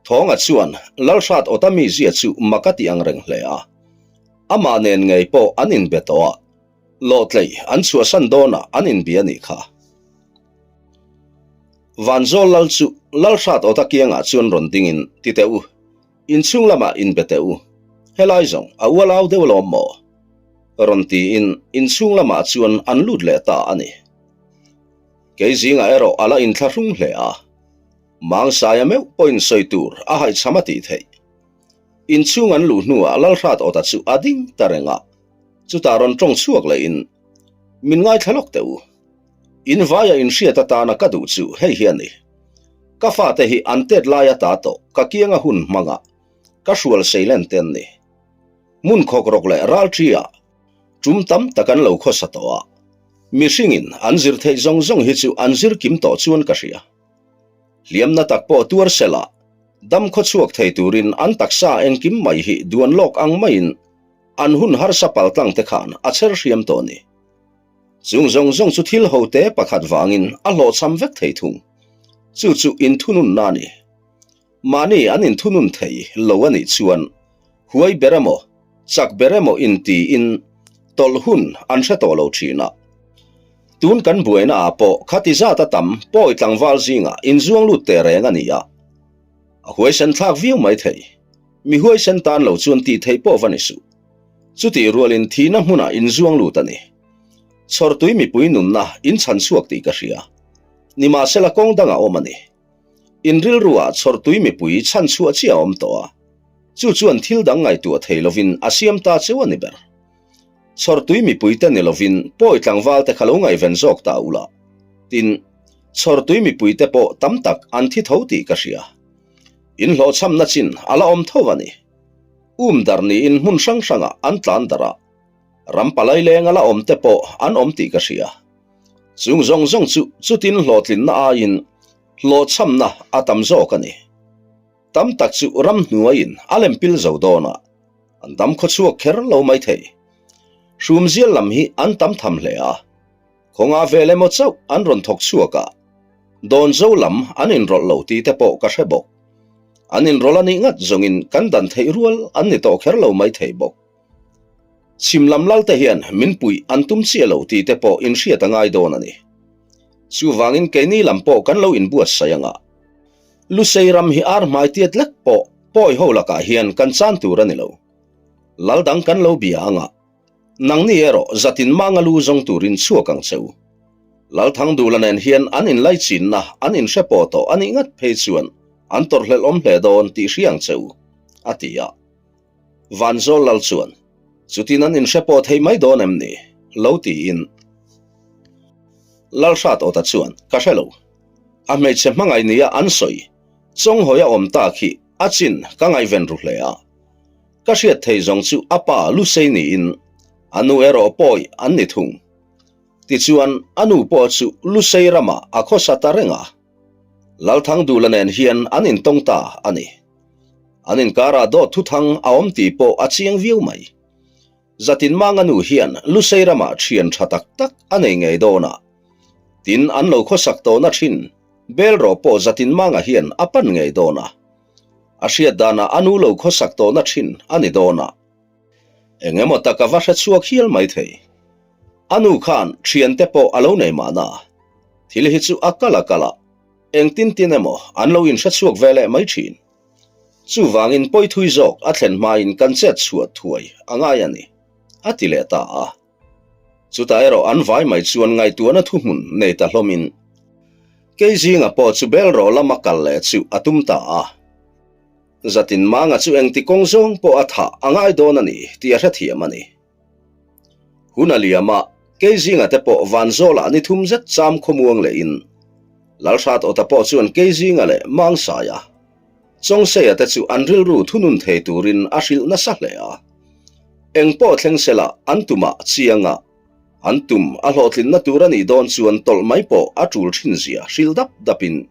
Thawnga chuan Lal hrat awta mi zia chu mak a ti ang reng hle a. Amah nen ngei pawh an inbe tawh a, lawhtlei an chhuahsan dawnah an inbia nih kha. Vanzawl Lal chu Lal hrat awta kiangah chuan rawn dingin ti teh u, inchhung lamah inbe teh u, helai zawng a ualau deuh alawm maw? Rawn tiin inchhung lamah chuan an lut leh ta a ni. Kei zingah erawh a la inthlahrung hle a, Mangsaia meuh pawhin sawi tur a haihchham a tih theih. Inchhung an luh hnuah Lalhrat awta chu a ding ta reng a, chutah rawn tawng chhuak lehin, Min ngaithla lawk teh u. In vaia inhriat atana ka duh chu hei hi a ni. Ka fate hi an tet lai ata tawh ka kianga hun hmanga ka hrual seilen te an ni. Hmun khawkrawk leh ralṭi-ah ṭum tam tak an lo khawsa tawh a, Mihringin an zir theih zawng zawng hi chu an zir kim tawh chuan ka hria. Hliamna tak pawh tuar sela, dam khawchhuak thei turin an taksa engkim mai hi duan lawk ang maiin an hun harsa paltlang te khan a chher hriam tawh ni. Chung zawng zawng chu thil ho te pakhat vangin a hlawhchham vek thei thung. Chu chu inthununna a ni. Mahni an inthunun thei lo a nih chuan huai ber emaw, chak ber emaw intiin tawlh hun an hre tawh lo thin a. Tun kan buaina ah pawh khati zat a tam pawi tlangval zingah inzuang lut teh reng a ni a. A huaisen thlak viau mai thei. Mi huaisen tan lo chuan tih theih pawh va ni suh. Chutih rualin thihna hmunah inzuang lut a ni. Chhawrtui mipui nunna inchhan chhuak tih ka hria. Nimahsela kawng dangah awm a ni. In rilruah chhawrtui mipui chhan chhuah chiah a awm tawh a, chu chuan thil dang ngaihtuah thei lovin a siam ta cheu a ni ber. Chhawrtui mipuite ni lovin pawi tlangval te kha lo ngaihven zawk ta ula, tin, chhawrtui mipuite pawh tam tak an thi tho tih ka hria. In hlawhchhamna chin a la awm tho a ni. Um dar niin hmun hrang hrangah an tlan darh a, ram palai leng a la awm te pawh an awm tih ka hria. Chung zawng zawng chu chutin hlawhtlinna aiin hlawhchhamna a tam zawk a ni. Tam tak chu ramhnuaiin a lem pil zo dawn a, an dam khawchhuak kher lo mai thei. Hrumzial lam hi an tam tham hle a, khawnga vel emaw chauh an rawn thawk chhuak a, dawnzo lam an inrawlh lo tih te pawh ka hre bawk. An inrawlh a nih ngat zawngin kan dan theih rual an ni tawh kher lo mai thei bawk. Chhim lam lal te hian min puih an tum chiah lo tih te pawh in hriat a ngai dawn a ni. Chuvangin keini lam pawh kan lo inbuatsaih ang a. Lusei ram hi ar hmai tiat lek pawh pawi ho lakah hian kan chan tur a ni lo. Lal dang kan lo bia ang a. Nangni erawh zatin manga lu zawng turin chhuak ang che u. Lalthangdula nen hian an inlaichinna an inhre pawh tawh a nih ngat phei chuan an tawrhhlelh awm hle dawn tih hria ang che u, a ti a. Vanzawl lal chuan, Chutin an inhre pawh thei mai dawn em ni? lo tiin. Lalhrat Awta chuan, Ka hre lo. A hmeichhe hmangaih nia an sawi Chawnghawi a awm tak hi a chin ka ngaihven ru hle a. Ka hriat thei zawng chu a pa Lusei niin a nu erawh pawi an ni thung. Tichuan a nu pawh chu Lusei ramah a khawsa ta reng a. Lalthangdula nen hian an intawng ta a ni. An inkarah dawt thuthang a awm tih pawh a chiang viau mai. Zatin Manga nu hian Lusei ramah thian tha tak tak a nei ngei dawn a. Tin, an lo khawsak tawhna thin Belrawh pawh Zatin Manga hian a pan ngei dawn a. A hriat danah a nu lo khawsak tawhna thin a ni dawn a. Eng emaw tak a va hre chhuak hial mai thei. A nu khan thiante pawh a lo nei mahna. Thil hi chu a kal a kal a, engtin tin emaw an lo inhre chhuak ve leh mai thin. Chuvangin pawithui zawk a thlen hmain kan chet chhuah thuai a ngai a ni, a ti leh ta a. Chutah erawh an vai mai chuan ngaihtuahna thuhmun nei ta hlawmin kei zinga pawh chu Belrawh lama kal leh chu a tum ta a. Zatin Manga chu engti kawng zawng pawh a thah a ngai dawn a ni tih a hrethiam a ni. Hun a liam a, kei zinga te pawh Vanzawlah ni thum zet cham khawmuang leh in Lalhrat Awta pawh chuan kei zinga leh Mangsaia, Chawngseia te chu an rilru thunun thei turin a hrilh nasa hle a. Eng pawh thleng sela an tumah chiang a, an tum a hlawhtlinna tur a nih dawn chuan tawlh mai pawh a tul thin zia hrilh dap dapin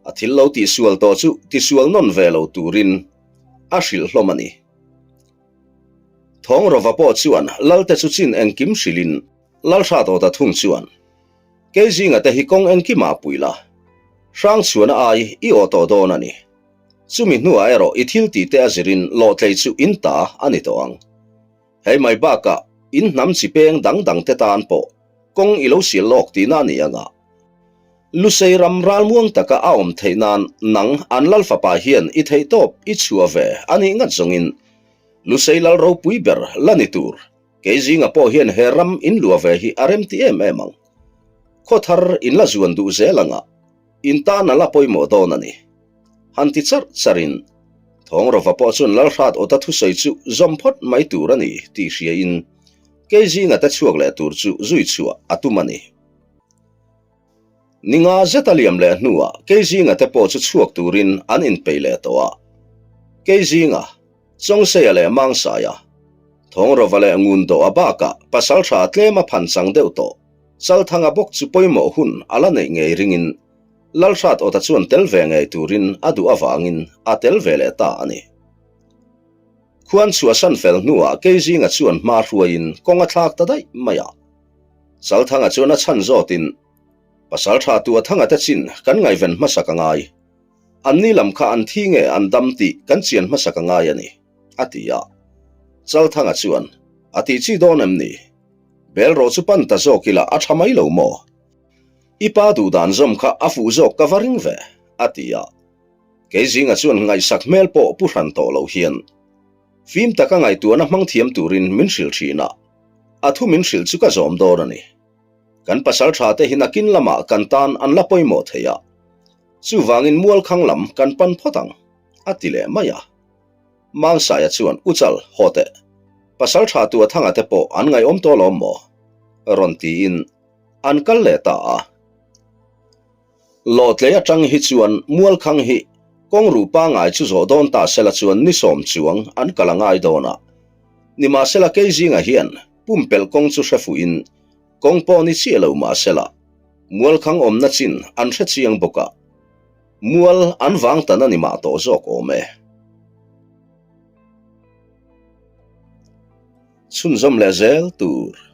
a thil lo tihsual tawh chu tisual nawn ve lo turin a hrilh hlawm a ni. Thawng Rova pawh chuan Lalte chu chin engkim hrilhin Lalhratawta thung chuan, Kei zinga te hi kawng engkimah pui la, Hrangchhuana ai i aw tawh dawn a ni. Chumi hnuah erawh i thil tih te a zirin lawhtlei chu in ta a ni tawh ang. Hei mai bakah in hnam chi peng dang dang te tan pawh kawng i lo sial lawk tihna a ni ang a. Lusei ram ralmuang taka a awm theih nan nang an lal fapa hian i theihtawp i chhuah ve a nih ngat zawngin Lusei lal ropui ber la ni tur kei zinga pawh hian he ram in luah ve hi a rem ti em em ang. Khaw thar in la zuan duh zel anga in tan a la pawimawh dawn a ni. Han ti charh charhin Thawng Rova pawh chuan Lalhrat Awta thusawi chu zawm phawt mai tur a ni tih hriain kei zinga te chhuak leh tur chu zui chhuah a tum a ni. Ni nga zet a liam leh hnuah Keizinga te pawh chu chhuak turin an inpeih leh tawh a. Keizinga, Chawngseia leh Mangsaia, Thawngrova leh Ngundawha bakah pasaltha tlem a phan chang deuh tawh Chalthanga bawk chu pawimawh hun a la neih ngei ringin Lalhrat Awta chuan tel ve ngei turin a duh avangin a tel ve leh ta a ni. Khuan chhuahsan fel hnuah Keizinga chuan hma hruaiin kawng a thlak ta daih mai a. Chalthanga chuan a chhan zawtin, Pasal tha tu a thanga te chin kan ngaihven hmasak a ngai. Anni lam kha an thi nge an dam tih kan chian hmasak a ngai a ni, a ti a. Chalthanga chuan, A tih chi dawn em ni? Bel rawh chu pan ta zawk ila a tha mai lo maw? I pa duh dan zawm kha a fuh zawk ka va ring ve, a ti a. Keizinga chuan ngaihsak hmel pawh pu hran tawh lo hian, Fim taka ngaihtuahna hmang thiam turin min hrilh thin a. A thu min hrilh chu ka zawm dawn a ni. Kan pasal tha te hi nakin lamah kan tan an la pawimawh thei a, chuvangin mualkhang lam kan pan phawt ang, a ti leh mai a. Mangsaia chuan, U Chal, haw teh. Pasal tha tu a thanga te pawh an ngaihawm tawh lawm maw? rawn tiin an kal leh ta a. Lawhtlei atang hi chuan Mualkhang hi kawng ruh pangai chu zawh dawn ta sela chuan ni sawm chuang an kal a ngai dawn a. Nimahsela kei zingah hian pumpelh kawng chu hre fuhin kawng pawh ni chiah lo mahsela Mualkhang awmna chin an hre chiang bawk a, mual an vang tan a ni mah tawh zawk awm e. Chhunzawm leh zel tur.